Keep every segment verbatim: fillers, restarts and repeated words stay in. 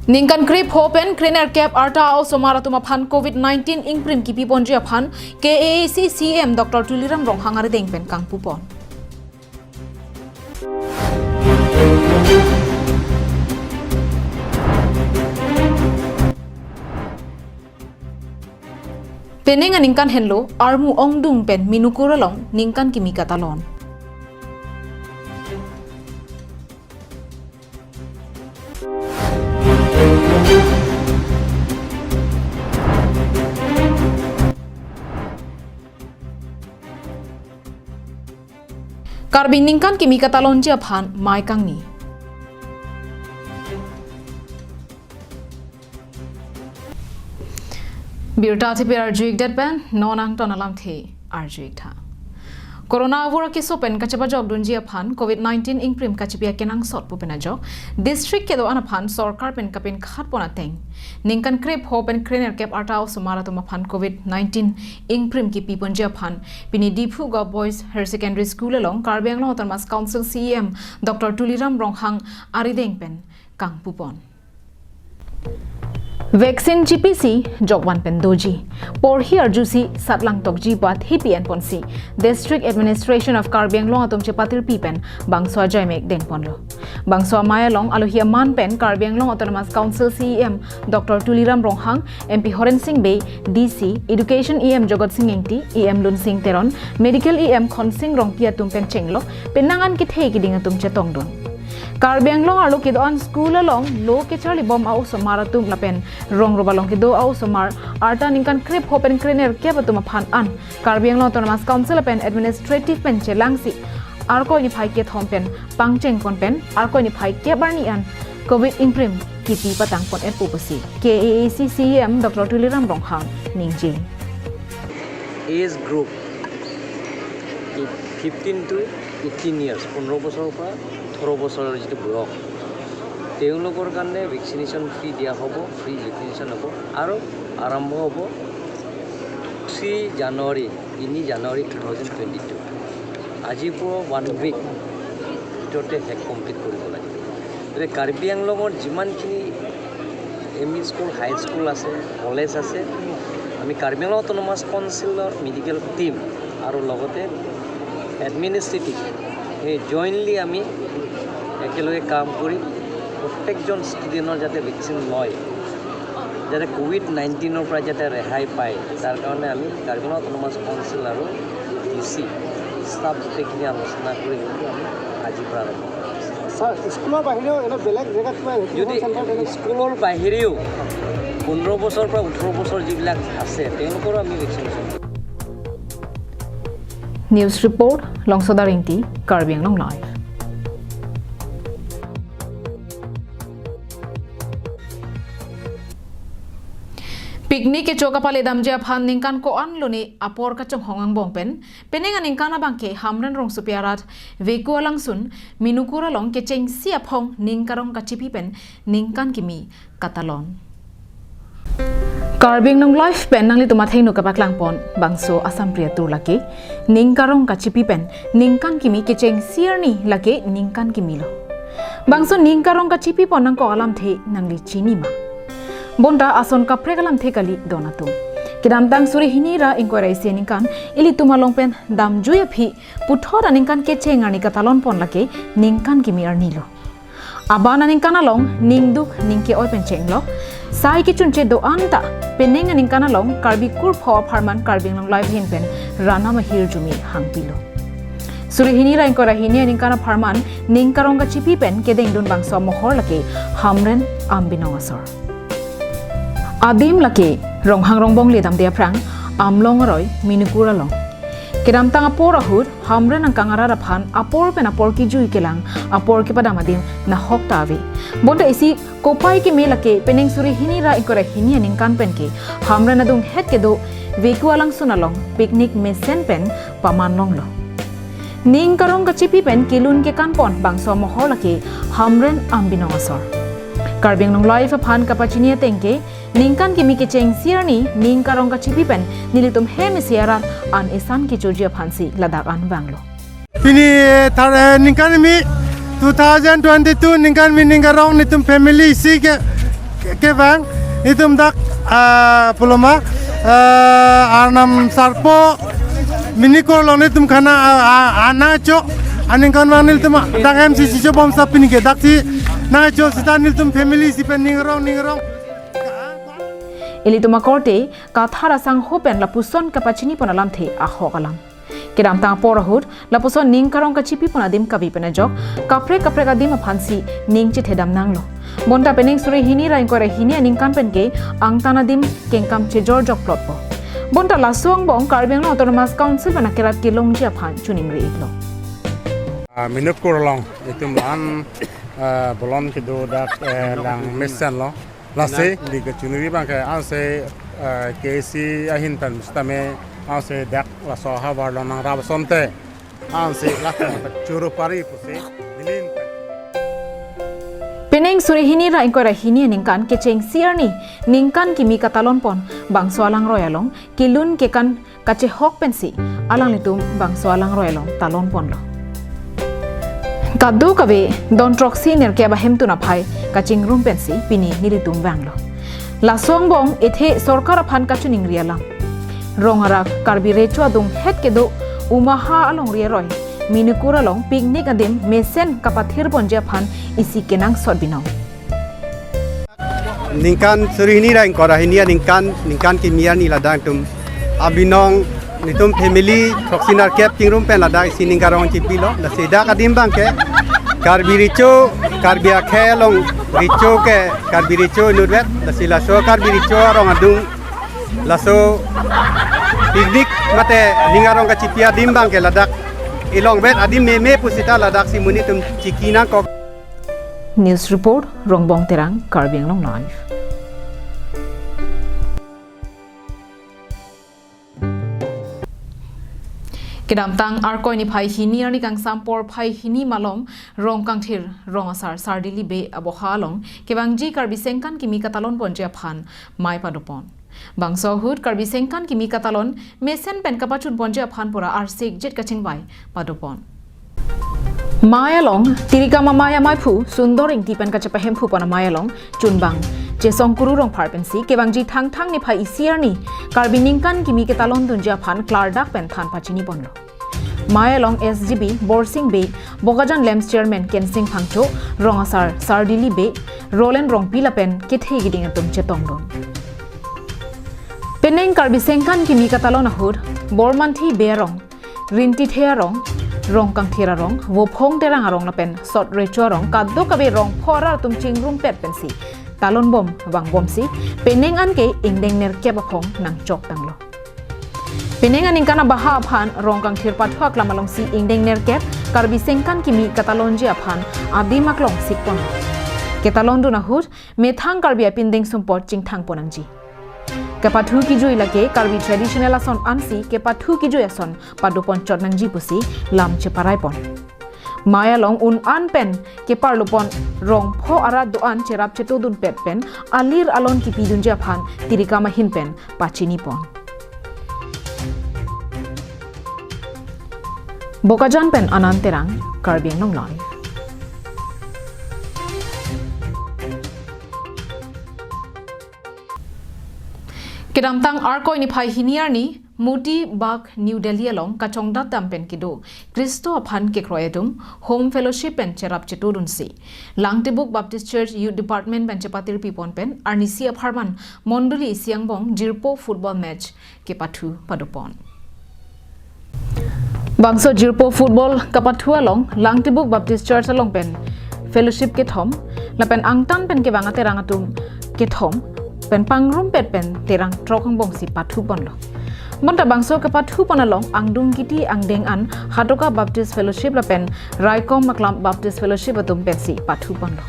Ningkan krepho pen krenerkep arta a-osomar atum aphan covid nineteen ingprim kipi ponji aphan K A A C C E M Doctor Tuliram Ronghang arideng pen kangpupon. Penang aningkan henlo armu ongdung pen Minukur along ningkan kimi katalon. Karbi ningkan kimi katalonji aphan mei kangni. Birta thipir arju-ik det pen non angton alamthe arju-ik tha. Corona avur akeso pen kachepajok dunji aphan covid nineteen ingprim kachipi akenangsot pu pen ajok district kedo-an aphan sorkar pen kapinkhat pon ateng ningkan krepho pen krenerkep arta a-osomar atum aphan covid nineteen ingprim kipi ponji aphan pini Diphu Govt Boys Higher Secondary School along Karbi Anglong Autonomous Council C E M Doctor Tuliram Ronghang arideng pen kangpupon. Vaccine chipisi jokvan pen doji. Porhi arjusi satlang tokji bat hipi enponsi District Administration of Karbi Anglong atum chepatirpi pen bangso ajaimek dengponlo. Bangso amei along alohi aman pen Karbi Anglong Autonomous Council C E M Doctor Tuliram Ronghang, M P Horen Sing Bey, D C, Education E M Jogot Sing Engti, E M Lunsing Teron, Medical E M Khonsing Rongpi atum pen chenglok penang an kethe kiding atum chetongdun. Karbi Anglong arlo kedo-an school along lo kecharlibom a-osomar atum lapen rong roba along kedo a-osomar arta ningkan krepho pen krenerkep atum aphan an Karbi Anglong Autonomous Council lapen administrative pen chelangsi Arkoi niphai kethom pen pangcheng pon pen Arkoi niphai kep arni an covid ingprim kipi patang pon-et pu pusi K A A C C E M Doctor Tuliram Ronghang ningje. Age group fifteen to eighteen years, পনেরো বছৰৰ পৰা ওঠৰ বছৰৰ যিটো বয়স, তেওঁলোকৰ কাৰণে vaccination free দিয়া হ'ব, ফ্ৰী ভেকচিনেশ্যন হ'ব আৰু আৰম্ভ হ'ব থ্ৰী জানুৱাৰী, তিনি January two thousand twenty two. আজিৰ পৰা ওৱান উইক ভিতৰতে শেষ কমপ্লিট কৰিব লাগে। গতিকে কাৰ্বি আংলঙৰ যিমানখিনি M E school, high school আছে, কলেজ আছে, আমি কাৰ্বি আংলং অট'নমাছ কাউন্সিলৰ মেডিকেল টিম আৰু লগতে এডমিনিষ্ট্ৰেটিভ সেই জইণ্টলি আমি একেলগে কাম কৰি প্ৰত্যেকজন ষ্টুডেণ্টৰ যাতে ভেকচিন লয়, যাতে ক'ভিড নাইণ্টিনৰ পৰা যাতে ৰেহাই পায়, তাৰ কাৰণে আমি কাৰ্বি আংলং অট'নমাছ কাউন্সিল আৰু ডি চি ষ্টাফ গোটেইখিনি আলোচনা কৰি কিন্তু আমি আজিৰ পৰা আৰম্ভ কৰিছোঁ। ছাৰ, স্কুলৰ বাহিৰেও এনে বেলেগ জেগাত কিবা যদি ভেকচিনেশ্যন চেণ্টাৰ তেনেকুৱা স্কুলৰ বাহিৰেও পোন্ধৰ বছৰৰ পৰা ওঠৰ বছৰ যিবিলাক আছে তেওঁলোকৰো আমি vaccination News report, Longsoda Ringti, Karbi Anglong Live. Picnic kecho kapale damji aphan ningkan ko-an lone apor kachonghong angbong pen penang aningkan abangke Hamren rongsopi arat Veku alangsun Minukur along kechengsi aphong ning karong kachipi pen ningkan kimi katalon. Karbi Anglong Live pen nanglitum athengno kapaklang pon bangso Assam Priya Tour lake ning karong kachipi pen ningkan kimi kechengsi arni lake ningkan kimi lo. Bangso ning karong kachipi pon nangkok alamthe nangli chini ma? Bonta ason kaprek alamthe kali don atum. Kedamtang suri hini ra ingkoi ra isi aningkan ilitum along pen damjui aphi puthot aningkan kecheng arni katalon pon lake ningkan kimi arni lo. Aban aningkan along ningduk ningke-oi pen chenglok sai kechunche do-an ta penang aningkan along Karbi kurpho apharman Karbi Anglong Live ahin pen ranam ahirjume hangpilo. Suri hini ra ingkoi ra hini aningkan apharman ning karong kachipi pen kedengdun bangso amohor lake Hamren Ambinong asor. Adim lake Ronghang Rongbong le damde aphrang Amlong aroi Minukur along. Kedamtang apor ahut Hamren angkang arat aphan apor pen apor kijui kelang apor kepadam adim nahok ta ave. Bonta isi kopai keme lake penang suri hini ra ingkoi ra hini aningkan pen ke Hamren adunghet kedo Veku alangsun along picnic mesen pen paman longlo. Ning karong kachipi pen kelun kekan pon bangso amohor lake Hamren Ambinong asor. Karbi Anglong Live aphan kapachini ateng ke ningkan kimi kechengsi arni ning karong kachipi pen nelitum hem isi arat an isan kechoji aphansi ladak an vanglo. Pini thar eh, ningkan mi two thousand twenty-two ningkan mi ning karong netum family isi ke Kevang, itum dak, ah, puloma, ah, Arnam Sarpo, Mini Kor along itum khana, ah, ah, ah, nangcho, aningkanvang nelitum dak M C C cho bom sa pini ke dak si nangcho seta nelitum family si pen ning arong ning arong. Ilitum akorte, Kathar asangho pen lapuson kapachini pon alamthe ahok alam. Kedamtang apor ahut, lapuson ning karong kachipi pon adim kave pen ajok, kaprek kaprek adim aphansi ning chethedam nanglo. Bonta penang suri hini ra ingkoi ra hini aningkan pen ke angtan adim kengkam chejor jok plotpo. Bonta laso angbong Karbi Anglong Autonomous Council pen akerap kelongji aphan choningri iklo. Ah, Mini Kor along, itum an, ah, bolon kedo dak, eh, lang mesen lo. Lasi, di kechunri abang ke ansi, eh, K C ahin pen sitame ansi dak laso havar along nangrap asonte. Ansi laso churu pari pusi, bilin pen. Penang suri hini ra ingkoi ra hini aningkan kecheng sirni, ningkan kimi katalon pon, bangso alangroi along, kelun kekan kachehok pensi, alanglitum bangso alangroi along talon ponlo. Kadokave don throksi nerkep ahemtun aphai kachingrum pensi pini nelitum vanglo. Laso angbong ethe sorkar aphan kachoningri alam. Rong arak Karbi Recho adung het kedo Umaha alongri aroi, Mini Kor along picnic adim mesen kapathir ponji aphan isi kenangsot binong. Ningkan suri hini ra ingkoi ra hini aningkan, ningkan kimi arni ladak itum abinong nelitum family throksi nerkep chingrum pen ladak isi ning karong chipilo. Lasi dak adim abang ke Karbi Recho, Karbi akhei along Recho ke Karbi Recho inutvet. Lasi laso Karbi Recho arong adung laso picnic mate ning arong kachipi adim abang ke ladak ilongvet adim meme pusita ladak si monit atum chiki nangkok. News report, Rongbong Terang, Karbi Anglong Live. Kedamtang Arkoi niphai hini arni kangsam porphai hini malom Rongkangthir, Rong Asar, Sardili Bey aboha along kevangji Karbi Sengkan kimi katalon ponji aphan mei padopon. Bangso ahut Karbi Sengkan kimi katalon mesen pen kapachun ponji aphan pura arsik jet kachingvai padopon. Mei along, Tirikam amei amaiphu Sundor Ingti pen kachepahemphu pon amei along chunbang Chesongkuru Rongphar pensi kevangji Thangthang niphai isi arni Karbi ningkan kimi ketalon dunji aphan klardak pen than pachini ponlo. Mei along S G B, Borsing Bey, Bokajan LAMPS Chairman Kensing Phangcho, Rong Asar Sardili Bey, Roland Rongpi lapen kethe kiding atum chetongdun. Penang Karbi Sengkan kimi katalon ahut, Bormanthi Bey arong, Rintithe arong, Rongkangthir arong, Vophong Terang arong lapen Sot Recho arong, kadokave rong phora atum chingrumpet pensi talon bom vangbomsi, penang an ke ingdeng nerkep aphong nangchok tanglo. Penang aningkan abaha aphan Rongkangthir pathu aklam alongsi ingdeng nerkep Karbi Sengkan kimi katalonji aphan adim aklong sikpon. Ketalondun ahut methang Karbi apindeng sumpot chingthang pon nangji. Kepathu kijui lake Karbi traditional ason ansi kepathu kijui ason padopon chot nangji pusi lam cheparai pon. Mei along un an pen keparlo pon rong pho arat do-an cherap chetodunpet pen alir alon kipidunji aphan Tirikam ahin pen pachini pon. Bokajan pen Anand Terang, Karbi Anglong Live. Kedamtang Arkoi niphai hini arni, Moti Bagh New Delhi along kachongdat dam pen kedo Khristo aphan kekroi atum Home Fellowship pen cherap chetodunsi, Langtibuk Baptist Church Youth Department pen chepatirpi pon pen arnisi apharman mondoli isi angbong jirpo football match kepathu padopon. Bangso jirpo football kapathu along Langtibuk Baptist Church along pen fellowship kethom lapen angtan pen kevang aterang atum kethom pen pangrumpet pen terang throk angbongsi pathu ponlo. Bonta bangso kepathu pon along angdung kiti angdeng an Hatoka Baptist Fellowship lapen Raikom Aklam Baptist Fellowship atum pensi pathu ponlo.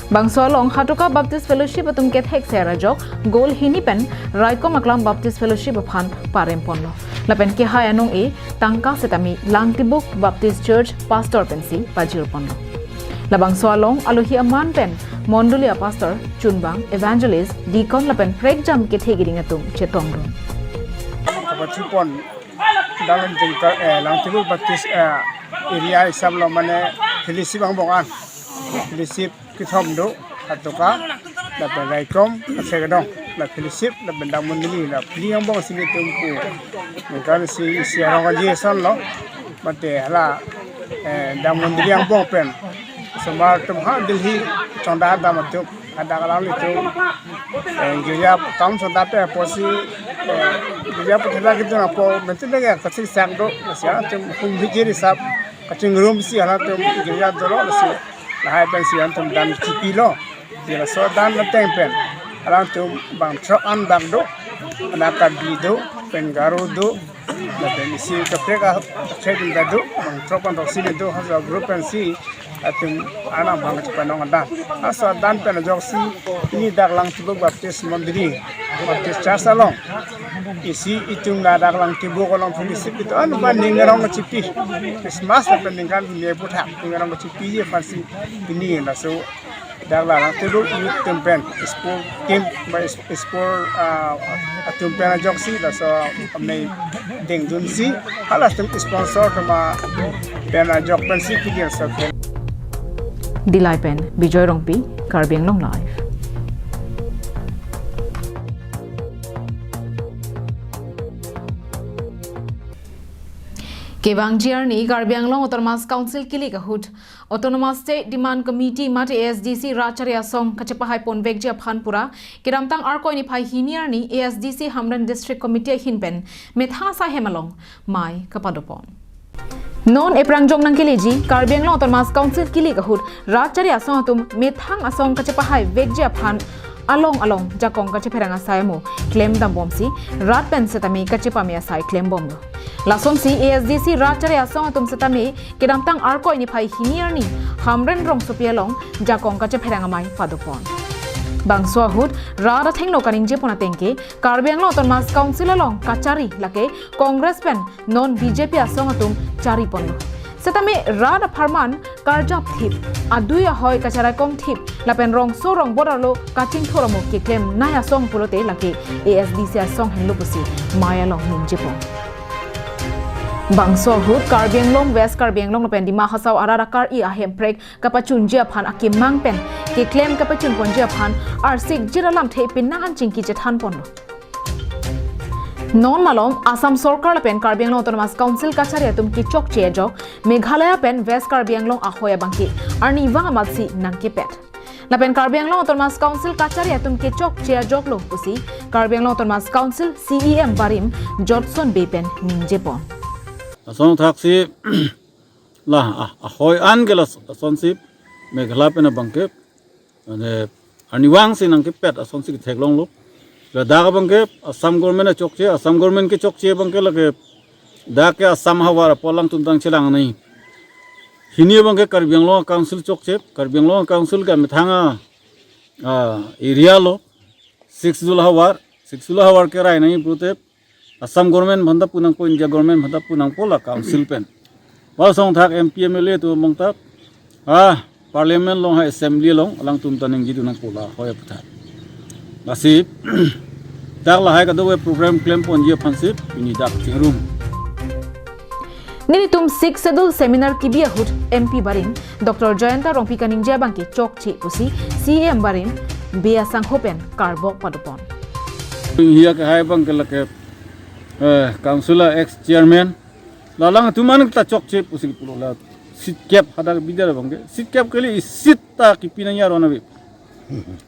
Bangso along Hatoka Baptist Fellowship atum kethek ser ajok goal hini pen Raikom Aklam Baptist Fellowship aphan parem ponlo. Lapen kehai anong-e tangka setame Langtibuk Baptist Church Pastor pensi pajir ponlo. Labangso along alohi aman pen mondoli a-pastor, chunbang, evangelist, deacon lapen prekjam kethe kiding atum chetongdun. Kapachupon dalam jengka, eh, Langtibuk Baptist, eh, area isab lo mane fellowship angbong an. Fellowship kethom do, Hatoka, lapen raikom, asek adong, la fellowship, lapen dak mondoli, la phli angbong si nelitum pu. Ningkan isi, isi arong aji ason lo, mate hala, eh, dak mondoli angbong pen. Osomar atum ha Delhi chongdat dam atum, hadak alanglitum, eh, girja kam chongdat pen apotsi, eh, girja pathela kedun apot, mentu lagi kachingsak do, lasi atum hum hijir isap, kachingrum si halatum girja dolo, lasi lahai pensi atum dan chipilo. Di laso dan ateng pen alangtum bang throk an bak do, anak Karbi do, pen Garo do, lapen isi kaprek a, kaprek an do, bang throk an roksi do, Hazo group pensi atum anak bang chepanong adan. Laso dan pen ajoksi pini dak Langtibuk Baptist Mondoli, Baptist Church along isi itum ladak Langtibuk along fellowship itum an ba ning arong kachipi. Christmas lapen ningkan pini aputhak ning arong kachipiji aphansi pini laso dak la Langtibuk youth atum pen, sport team ba s-, sport, ah, atum pen ajoksi laso amei dengdunsi, hala atum sponsor atum pen ajok pensi pini laso pen. Dillai pen Bijoy Rongpi, Karbi Anglong Live. Kevangji arni Karbi Anglong Autonomous Council kilik ahut Autonomous State Demand Committee mate A S D C rat chari asong kachepahai ponvekji aphan pura kedamtang Arkoi niphai hini arni A S D C Hamren District Committee ahin pen methang asai hem along mei kapado pon. Non eprangjong nangkeleji Karbi Anglong Autonomous Council kilik ahut rat chari asong atum methang asong kachepahai vekji aphan along along jakong kachepherang asai amo klem dambomsi rat pen setame kachepame asai klembomlo. Lasonsi A S D C rat chari asong atum setame kedamtang Arkoi niphai hini arni Hamren rongsopi along jakong kachepherang amei padopon. Bangso ahut rat athengno kaningjepon atengke Karbi Anglong Autonomous Council along kachari lake Congress pen non B J P asong atum chariponlo. Setame rat apharman karjap thip, adui ahoi kacharaikom thip, lapen rongso rongbot arlo kachingthur amo keklemnei asong pulote lake A S D C asong henlo pusi mei along ningjepon. Bangso ahut Karbi Anglong, West Karbi Anglong lapen Dima Hasao arat akari ahemprek kapachunji aphan akemang pen keklem kapachunponji aphan arsikjir alamthe penang an chingki chethanponlo. Non malom Assam Sorkar lapen Karbi Anglong Autonomous Council kachari atum kechokche ajok Meghalaya pen West Karbi Anglong ahoi abangke arnivang amatsi nangkepet. Lapen Karbi Anglong Autonomous Council kachari atum kechokche ajoklo pusi Karbi Anglong Autonomous Council C E M barim Jotson Bey pen ningjepon. Asong thaksi la, ah, ahoi an ke lasonsi Meghalaya pen abangke, mane, arnivang si nangkepet asonsi ketheklonglo. Ladak abangke Assam government achokche, Assam government kechokche abangke lake dak ke Assam havar apo alangtum tang chelang nangji. Hini abangke Karbi Anglong Council chokche, Karbi Anglong Council ke methang a, ah, area lo, Sixth Schedule havar, Sixth Schedule havar kerai nangji pulote Assam government aphanta pu nangpo, India government aphanta pu nangpo la council pen. Lasong thak M P M L A atum abangta, ah, parliament along ha assembly along alangtum ta ningjedun nangpo la ahoi aputhak. Lasi dak lahai kadokave program klemponji aphansi pini dak chingrum. Nelitum Sixth Schedule seminar kebi ahut M P barim Doctor Jayanta Rongpi kaningje abangke chokche pusi C E M barim Bey asangho pen karbok padopon. Hiya kehai abangke lake, eh, councillor ex chairman. La alangtum an ta chokche pusi pulo la. Seat kep hadak bidar abangke. Seat kep kali seat ta kipi nangji aron ave.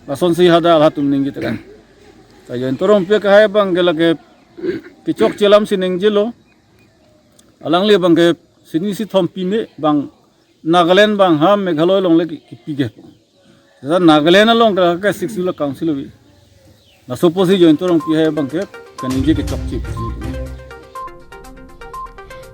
Lasonsi hadak halatum ningje tekan. Ka Jayanta Rongpi kehai abangke lake kechokche alamsi ningjelo. Alangli abangke sini si thompi me bang Nagaland bang ha Meghalaya along le ki-, kipi ke. Seta Nagaland along ke, ke Sixth Schedule council ave. Laso apotsi Jayanta Rongpi hai abangke kaningje kechokche.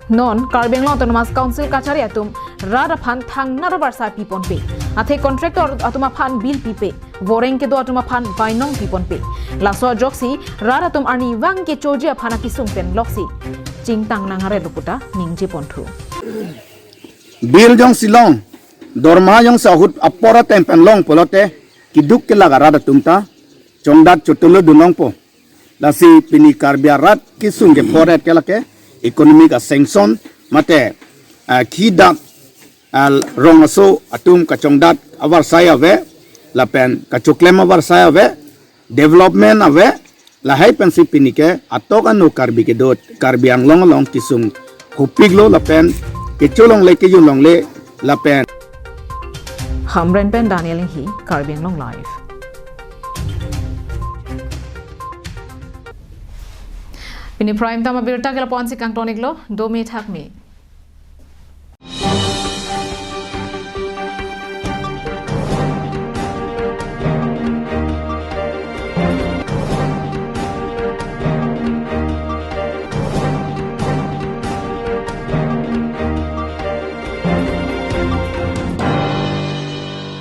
Non Karbi Anglong Autonomous Council kachari atum rat aphan thangnatta barsai piponpe. Athe contractor atum aphan bill pipe. Voreng kedo atum aphan bainong piponpe. Laso ajoksi rat atum arnivang kechoji aphan akesung pen loksi chingtang nang are luputa ningjeponthu. Bill jongsi long, dorma jongsi ahut apor ateng pen long pulote, keduk kelak arat atum ta chongdat chotolo dunlongpo. Lasi pini Karbi arat kesung ke poret ke lake economic a-sanction mate, ah, kidak, ah, rong aso atum kachongdat avarsai ave. lapen kachoklem avarsai ave, development ave, lahai pensi pini ke atok anu Karbi kedo, Karbi Anglong along kesung hopiklo lapen kecho longle kejun longle lapen. Hamren pen Daniel Inghi, Karbi Anglong Live. Pini prime time abirta ke lapu-ansi kangton-iklo, dome thakme.